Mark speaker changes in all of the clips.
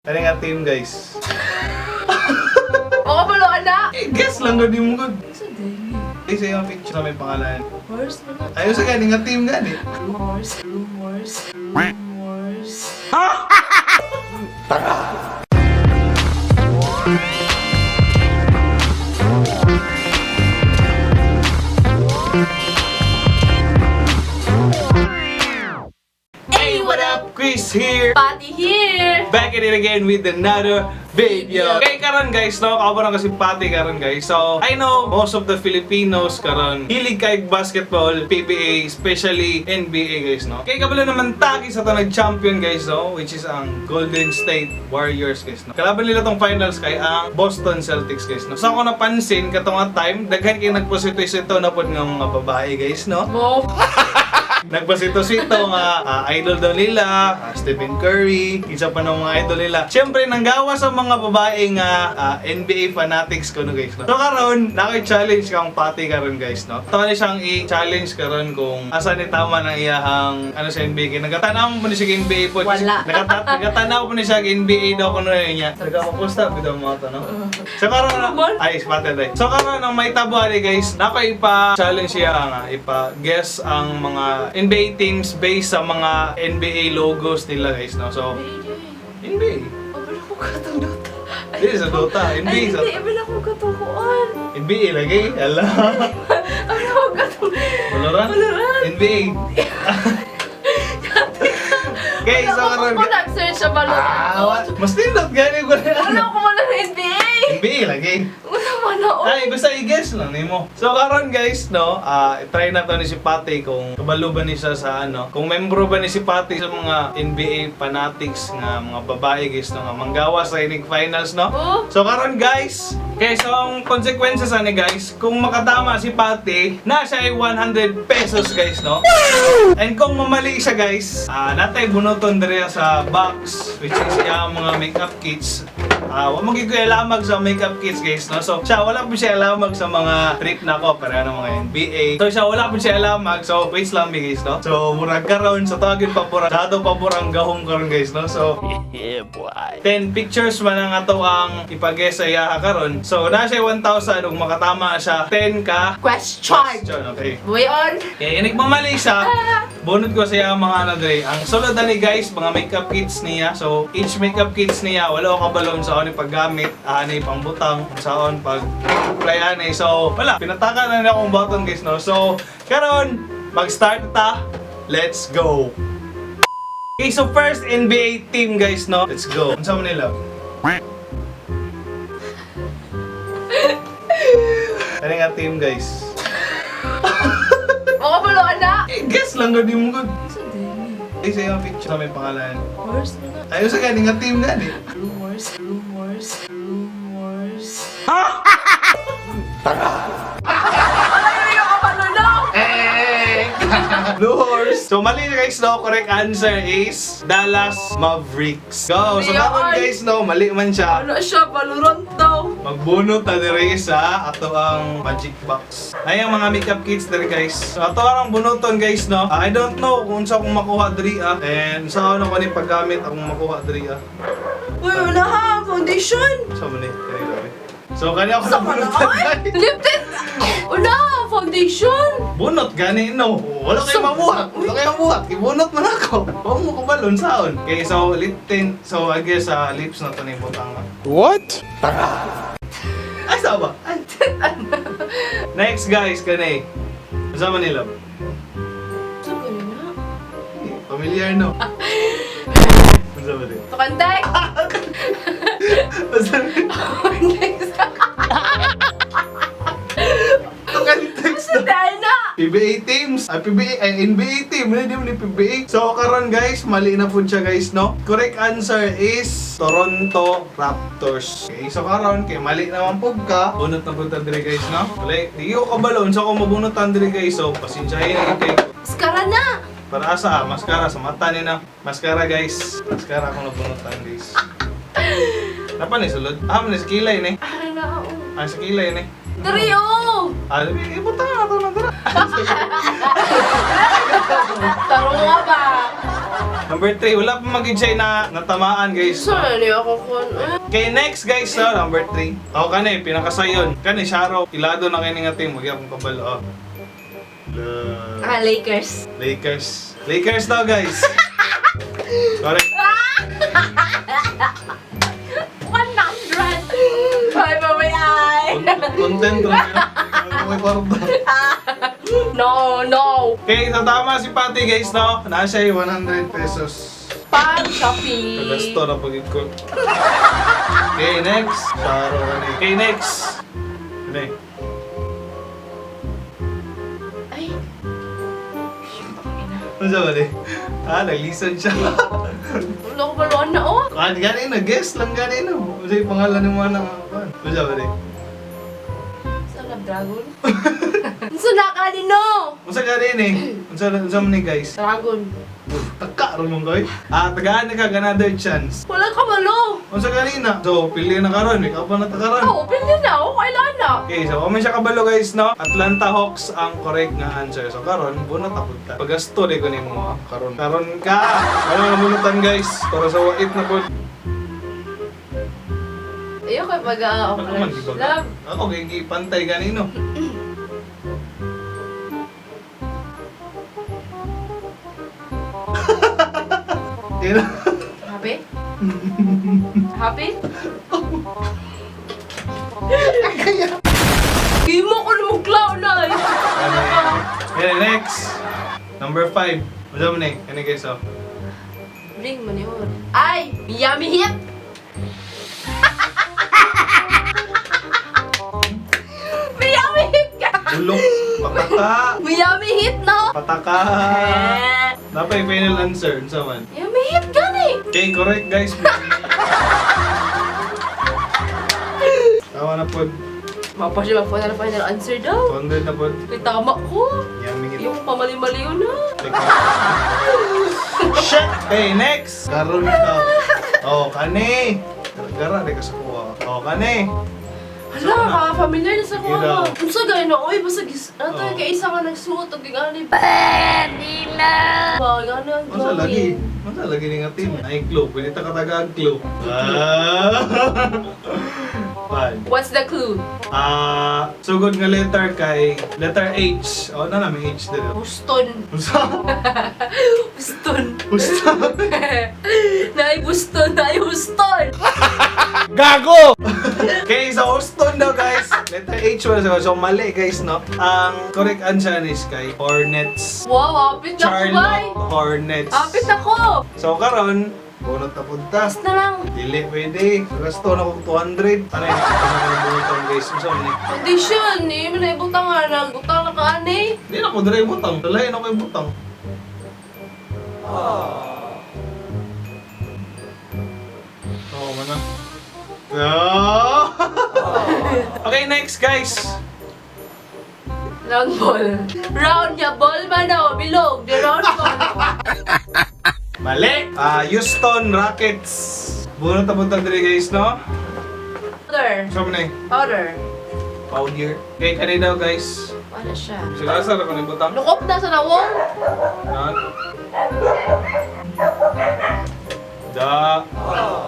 Speaker 1: Ano nga team, guys?
Speaker 2: Ako pala, anak!
Speaker 1: Eh, guess lang gud mo gud.
Speaker 2: Sa dili.
Speaker 1: Eh, sa iyong picture sa may pangalan.
Speaker 2: Horse na.
Speaker 1: Ayaw sa gani nga team gani.
Speaker 2: Rumors. Rumors. Rumors.
Speaker 1: Hey, what up? Chris here.
Speaker 2: Patty here!
Speaker 1: Back at it again with another video. Okay, karon guys, no, kauban kasi Patty karon, guys. So, I know most of the Filipinos karon hilig kay basketball, PBA, especially NBA, guys, no. Kay kabalo naman tagi sa to nag-champion, guys, no, which is ang Golden State Warriors, guys, no. Kalaban nila tong finals kay ang Boston Celtics, guys, no. So ako napansin katong nga time, daghan kay nagpasito-sito na pod nga mga babae, guys, no.
Speaker 2: Mo.
Speaker 1: Nagpasito-sito nga idol daw nila, Stephen Curry, isa pa ng mga idol nila. Siyempre, nanggawa sa mga babae nga NBA fanatics ko no, guys. No? So karon, naki-challenge kang Pati karon, guys, no. Ito na siyang i-challenge karon kung asa ni tama ng iyahang ano sa NBA. Kay Nagatanaw mo ni siya NBA po.
Speaker 2: Wala.
Speaker 1: Nagatanaw mo ni siya NBA daw kuno niya. Nagkapaposta bitaw mga to, no. So karon,
Speaker 2: Ano
Speaker 1: ay, spotted ay. So karon ang may tabo ani, guys, nako ipa-challenge siya nga, ipa-guess ang mga NBA teams based sa mga NBA logos nila, guys, no. So NBA.
Speaker 2: Abala ko katong Dota.
Speaker 1: Hindi sa Dota, NBA
Speaker 2: Ay,
Speaker 1: sa
Speaker 2: hindi. Abala ko katong kuan.
Speaker 1: NBA lagi. Ala.
Speaker 2: Abala ko katong
Speaker 1: Valorant?
Speaker 2: Valorant.
Speaker 1: NBA. Okay, so
Speaker 2: Wala
Speaker 1: karon
Speaker 2: ko nag-search sa Valorant.
Speaker 1: Ah, mas nindot gani ko na.
Speaker 2: Wala ko man ng NBA.
Speaker 1: NBA lagi.
Speaker 2: Wala man na.
Speaker 1: Ay, basta i-guess lang nimo. So karon guys, no, try na to ni si Pati kung kabalo ba ni siya sa ano, kung membro ba ni si Pati sa mga NBA fanatics nga mga babae, guys, no, nga manggawa sa inig finals, no.
Speaker 2: Oh.
Speaker 1: So karon guys, okay, so ang consequences ani, guys, kung makatama si Pati, na siya ay 100 pesos, guys, no. And kung mamali siya, guys, natay bunuton diri sa box, which is iya ang mga makeup kits. Wa mo gyud ko alamag sa makeup kits, guys, no. So siya wala po siya alamag sa mga trip na ko para ano mga NBA. So siya wala po siya alamag. So wait lang mi, guys, no. So murag karon sa tawagin pabor, sa ato pabor ang gahom karon, guys, no. So
Speaker 3: Yeah, boy.
Speaker 1: 10 pictures man ang ato ang ipag-guess sa iya karon. So na siya 1,000 ug makatama siya 10 ka
Speaker 2: Question.
Speaker 1: question, okay.
Speaker 2: Buhay on.
Speaker 1: Kaya inig mamali siya, bunot ko siya ang mga ano dre. Ang sulod ani, guys, mga makeup kits niya. So each makeup kits niya, wala ko kabalon sa ni paggamit, ani pangbutang, saon pag apply ani. So wala, pinataka na niya akong button, guys, no. So karon mag-start ta. Let's go. Okay, so first NBA team, guys, no. Let's go. Unsa man nila? Ano nga team, guys?
Speaker 2: Ako pala, anak.
Speaker 1: Eh, guess lang gud mo gud.
Speaker 2: Sa dili.
Speaker 1: Eh, sa iyong picture sa may pangalan.
Speaker 2: Horse na.
Speaker 1: Ayaw sa gani nga team gani.
Speaker 2: Rumors. Rumors. Rumors. Wala yun yung kapalo, no?
Speaker 1: Eh! Blue Horse. So mali na, guys, no, correct answer is Dallas Mavericks. Go. So
Speaker 2: Hindi
Speaker 1: dapat
Speaker 2: yun.
Speaker 1: guys, no, mali man siya.
Speaker 2: Ano siya? Valorant daw.
Speaker 1: Magbunot ta diri sa ato ang magic box. Ay ang mga makeup kits diri, guys. So ato ang bunuton, guys, no. I don't know kung unsa akong makuha diri ah. And sa ano ko ni paggamit akong makuha diri ah.
Speaker 2: Uy, wala ha. Foundation.
Speaker 1: Sa man ni kani labi. So kani ako
Speaker 2: Sa
Speaker 1: nabunutan, guys.
Speaker 2: Lip tint. Wala. Foundation.
Speaker 1: Bunot gani no. Wala kay mabuhat. Wala kay mabuhat. Ibunot man ako. Wa mo ko balon saon. Okay, so lip tint. So I guess lips na to ni butang.
Speaker 3: What?
Speaker 1: Ay sa ba? Ay. Next, guys, kani. Unsa man nila?
Speaker 2: Sa ganun na.
Speaker 1: Familiar no. Unsa man nila?
Speaker 2: Tukantay.
Speaker 1: Unsa man?
Speaker 2: Next.
Speaker 1: Text
Speaker 2: Sa dahil na.
Speaker 1: PBA teams, ay PBA, ay NBA team, hindi mo ni PBA. So karon guys, mali na pud siya, guys, no. Correct answer is Toronto Raptors. Okay, so karon kay mali naman pud ka, bunot na pud ta diri, guys, no. Wala, di ko kabalo unsa ko mabunutan diri, guys. So pasensyahin na gyud kay
Speaker 2: Mascara na.
Speaker 1: para asa mascara sa mata ni na. Mascara, guys. Mascara akong nabunutan, guys. Napa ni sulod? Ah, man ni sa kilay ni.
Speaker 2: Ano na ako?
Speaker 1: Ah, sa kilay ni.
Speaker 2: Dari oh.
Speaker 1: Ah, ibutang na to na dira.
Speaker 2: Tarong nga ba?
Speaker 1: Number 3, wala pa magid siya na natamaan, guys.
Speaker 2: Saan niya ako kun? Eh.
Speaker 1: Okay, next guys, so, number 3. Ako kani, pinakasayon. Kani, Sharo. Ilado na kini nga team. Huwag akong kabalo. Oh.
Speaker 2: Ah, Lakers.
Speaker 1: Lakers. Lakers daw, guys. Correct.
Speaker 2: 100! Bye, bye, bye!
Speaker 1: Content rin yun. May kwarta.
Speaker 2: No, no!
Speaker 1: Okay, so tama si Patty, guys, no? Nasa siya yung 100 pesos.
Speaker 2: Pang Shopee!
Speaker 1: Kagasto na pag ko. Okay, next. Sharo kani. Okay, next. Kani.
Speaker 2: Ay!
Speaker 1: Ano siya ba Ah, naglisan siya.
Speaker 2: Wala ko baluan na, oh!
Speaker 1: Kan gani na guess lang gani na. Ano siya yung pangalan ng mga nakakuan? Ano siya ba
Speaker 2: Sa Love Dragon? Unsa na ka no?
Speaker 1: Unsa gani ni? Unsa man ni, guys?
Speaker 2: Dragon.
Speaker 1: Taka ron mong koy. Ah, tagaan na ka another chance.
Speaker 2: Wala ka malo.
Speaker 1: Unsa gani na? So, pili na karon, ikaw pa na ta karon.
Speaker 2: Oh, pili na. Oh, kailangan na.
Speaker 1: Okay, so kung siya kabalo guys, no? Atlanta Hawks ang correct nga answer. So karon, bunot ako ta. Pagasto di ko nimo ah. Karon. Karon ka. Ano na bunutan guys? Para sa wait na po.
Speaker 2: Ayaw kay pag
Speaker 1: Ano man di ba?
Speaker 2: Love.
Speaker 1: Ako kay pantay ganino. Tira.
Speaker 2: Happy? Happy? Gimo ko na mag-clown na eh.
Speaker 1: Okay, next. Number 5. Wala mo na eh. Ano guys, oh.
Speaker 2: Ring man yun. Ay! Yummy hit! Miami hit ka!
Speaker 1: Ulok. Pataka.
Speaker 2: Miami hit, no?
Speaker 1: Pataka.
Speaker 2: Eh,
Speaker 1: Dapat yung final answer. Unsa man?
Speaker 2: Miami hit ka na eh!
Speaker 1: Okay, correct guys. Tawa na po.
Speaker 2: Mapa siya, mapa na final answer daw.
Speaker 1: 200 na po.
Speaker 2: May tama ko.
Speaker 1: Yummy hit.
Speaker 2: Yung pamali-mali yun na.
Speaker 1: Shit! Okay, next! Karon ka. Oh, kani. Gara, di ka sa kuha. Oh, kani.
Speaker 2: Hala, ka-familiar na sa kuha.
Speaker 1: Sige daw.
Speaker 2: Unsa gay na, oy, basta gis, ano
Speaker 1: Oo.
Speaker 2: kay isa nga nagsuot og gani. Pwede na. Ba, gani ang
Speaker 1: Unsa lagi? Unsa lagi ni nga team? Ay, clue. Pwede ta kataga ang clue. Ah. One.
Speaker 2: What's the clue?
Speaker 1: Ah, sugod nga letter kay letter H. Oh, na na may H dito.
Speaker 2: Houston.
Speaker 1: Unsa?
Speaker 2: Houston.
Speaker 1: Unsa?
Speaker 2: Naay Houston, naay Houston.
Speaker 3: Gago!
Speaker 1: Okay, so Houston daw guys. Letter H wala sa So mali guys, no? Ang correct answer is kay Hornets.
Speaker 2: Wow, apit na ko, bay.
Speaker 1: Charlotte Hornets.
Speaker 2: Apit ako.
Speaker 1: So karon, bunot na punta.
Speaker 2: Basta lang.
Speaker 1: Dili pwede. Gasto na kong 200. Ano yun? Ano na bunutan guys? Unsa man ni?
Speaker 2: Condition, eh, may naibutang nga, nagbutang na ka ani.
Speaker 1: Di na ko diri butang. Dalahin ako yung butang. Oo, man na. Ah! Okay, next guys.
Speaker 2: Round ball. Round niya, ball man oh, bilog. The round ball.
Speaker 1: Mali! Ah, Houston Rockets. Bunot na butang diri guys, no?
Speaker 2: Powder.
Speaker 1: So man eh,
Speaker 2: Powder.
Speaker 1: powder. Okay, kani daw guys.
Speaker 2: Wala siya.
Speaker 1: Sila sa ko ni butang.
Speaker 2: Lukop na sa nawong.
Speaker 1: Nan. Da.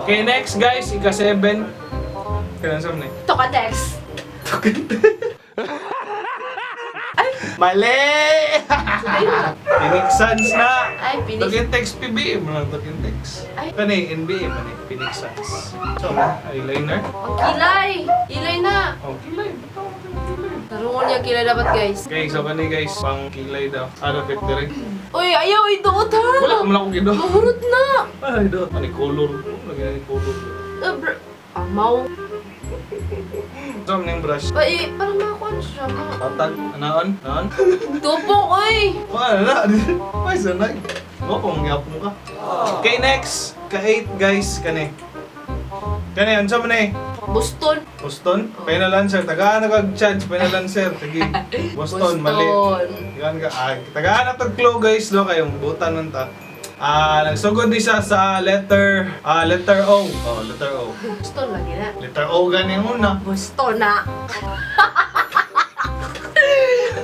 Speaker 1: Okay, next guys, ika 7. Kailan sa man eh?
Speaker 2: Tokatex.
Speaker 1: Mali! Phoenix Suns na!
Speaker 2: Ay, Phoenix.
Speaker 1: Tokintex PB, mga Tokintex.
Speaker 2: Ay.
Speaker 1: Kani, NBA man eh, Phoenix Suns. So, eyeliner.
Speaker 2: Ang kilay. Kilay na.
Speaker 1: Oh, kilay. Bitaw, kilay.
Speaker 2: Tarungon niya kilay dapat guys.
Speaker 1: Okay, so kani guys, pang kilay daw. Ano, fit dire?
Speaker 2: Uy, ayaw, iduot ha.
Speaker 1: Wala, wala akong gido.
Speaker 2: Mahurot na.
Speaker 1: Ay, do. Ano, color. Lagyan na yung color.
Speaker 2: Eh, bro. Amaw.
Speaker 1: So, ano yung brush?
Speaker 2: Ba, eh, parang makakuan siya.
Speaker 1: Patag, anaon, anaon.
Speaker 2: Tupong, uy.
Speaker 1: Wala na. Ay, sanay. O, kung gyapon ka. Okay, next. Ka-8 guys, kani. Kani, unsa man eh?
Speaker 2: Boston.
Speaker 1: Boston? Final answer. Tagaan na kag chance. Final answer. Sige. Boston, mali. Tagaan ka. Ah, tagaan na tag clue guys, no? Kayong butan nun ta. Ah, nagsugod ni siya sa letter O. Oh, letter O.
Speaker 2: Boston lagi na.
Speaker 1: Letter O gani una.
Speaker 2: Boston na.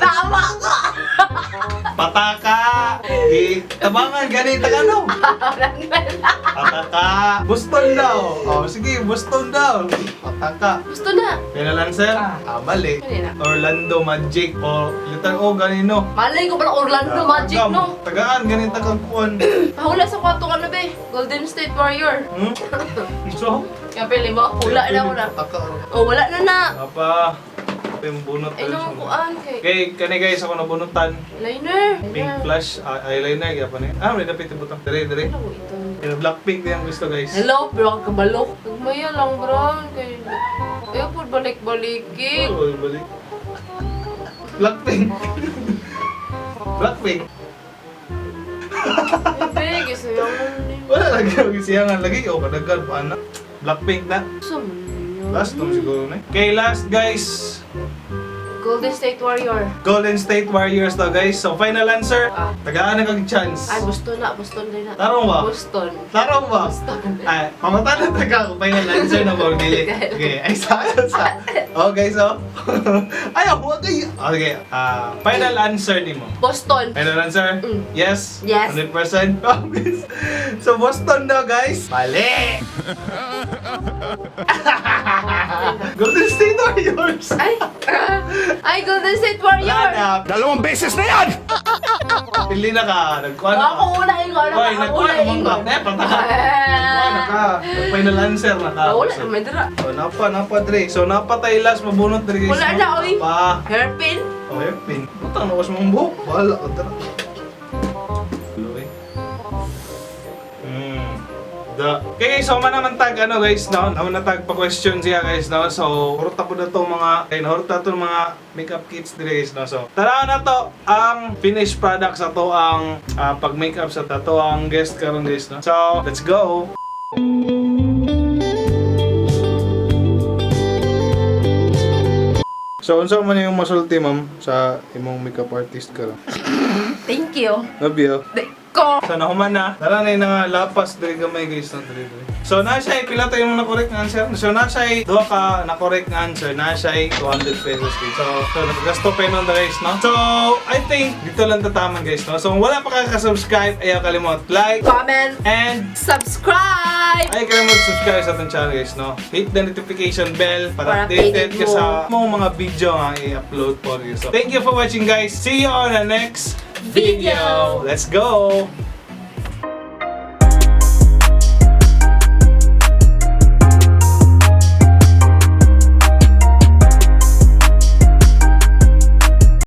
Speaker 2: Tama ko.
Speaker 1: Pataka! Di, tabangan, ganito ka no? Pataka! Boston daw! Oh, sige, Boston daw! Pataka!
Speaker 2: Gusto na.
Speaker 1: Final answer? Ah, mali.
Speaker 2: Kanina.
Speaker 1: Orlando Magic o letter O ganino.
Speaker 2: Malay ko pala Orlando Magic, no?
Speaker 1: Tagaan, ganito kang kuwan.
Speaker 2: Pahula sa kwarto ka na, be. Golden State Warrior.
Speaker 1: So?
Speaker 2: Kaya pili mo, hula na ko na.
Speaker 1: Pataka.
Speaker 2: Oh, wala na na.
Speaker 1: Apa? Ito yung bunot.
Speaker 2: Ay, naman kuan kay.
Speaker 1: Okay, kani guys, ako nabunutan.
Speaker 2: Liner.
Speaker 1: Pink flash, eyeliner, kaya pa ni. Ah, may dapit yung butang. Dire, dire.
Speaker 2: Ano ko ito?
Speaker 1: Yung Blackpink din ang gusto, guys.
Speaker 2: Hello, bro, kabalok. Nagmaya lang, bro. Kay ayaw po balik-balikin.
Speaker 1: Oh, balik. Blackpink. Blackpink.
Speaker 2: Bebe, gisayang mo niyo.
Speaker 1: Wala lagi ang siyangan lagi. Oh, kadagan pa na. Blackpink na.
Speaker 2: Sa man ninyo?
Speaker 1: Last tong siguro na. Okay, last guys.
Speaker 2: Golden State Warrior.
Speaker 1: Golden State Warriors to, guys. So final answer.
Speaker 2: Ah.
Speaker 1: Tagaan na kag chance.
Speaker 2: Ay, Boston na. Boston din na.
Speaker 1: Tarong ba?
Speaker 2: Boston.
Speaker 1: Tarong ba?
Speaker 2: Boston.
Speaker 1: Ay, pamata na taga ko final answer na mo dili. Okay, ay sa sa. Okay, so. Ay, ako kay. Okay, ah, final answer nimo.
Speaker 2: Boston.
Speaker 1: Final answer?
Speaker 2: Mm.
Speaker 1: Yes?
Speaker 2: Yes.
Speaker 1: 100% promise. So Boston daw, guys. Mali. Golden State Warriors.
Speaker 2: Ay! Ay, Golden State Warrior!
Speaker 1: Wala na.
Speaker 3: Dalawang beses na yan!
Speaker 1: Pili na ka. Nagkuha na
Speaker 2: Ako
Speaker 1: ka.
Speaker 2: una ingon.
Speaker 1: Hoy,
Speaker 2: Ako
Speaker 1: nagkuha
Speaker 2: una
Speaker 1: na mong ka.
Speaker 2: ingon.
Speaker 1: Eh, pataka. Nagkuha na ka. Final answer na ka.
Speaker 2: Wala na, may dira.
Speaker 1: So, napa, napa, Dre. So, napa tayo last. Mabunot, Dre, guys.
Speaker 2: Wala na, oy.
Speaker 1: Pa.
Speaker 2: Hairpin?
Speaker 1: Oh, hairpin. Butang, nawas mong buhok. Bahala ka, tara. Tuloy. Da. Okay, so man naman tag ano guys, no? Naman na tag pa question siya guys, no? So, hurta po na to mga ay hurta to mga makeup kits dire guys, no? So, tara na to ang finished product sa to ang pag makeup sa tato ang guest karon guys, no? So, let's go. So, unsa man yung masulti ma'am sa imong makeup artist karon?
Speaker 2: Thank you.
Speaker 1: Love you.
Speaker 2: Ko.
Speaker 1: So nahuman na. Tara na yung nga lapas diri gamay guys no diri diri. So na siya pila to yung na correct nga answer. So na siya duha ka na correct nga answer na siya 200 pesos guys. So nagasto pa yun guys no. So I think dito lang tataman guys no. So kung wala pa ka subscribe ayaw kalimot like
Speaker 2: Comment.
Speaker 1: and
Speaker 2: Subscribe!
Speaker 1: ay kalimot subscribe sa atong channel guys no. Hit the notification bell para
Speaker 2: Para
Speaker 1: updated
Speaker 2: updated
Speaker 1: ka
Speaker 2: mo.
Speaker 1: sa mga video nga i-upload po. So thank you for watching guys. See you on the next video.
Speaker 2: Video.
Speaker 1: Let's go.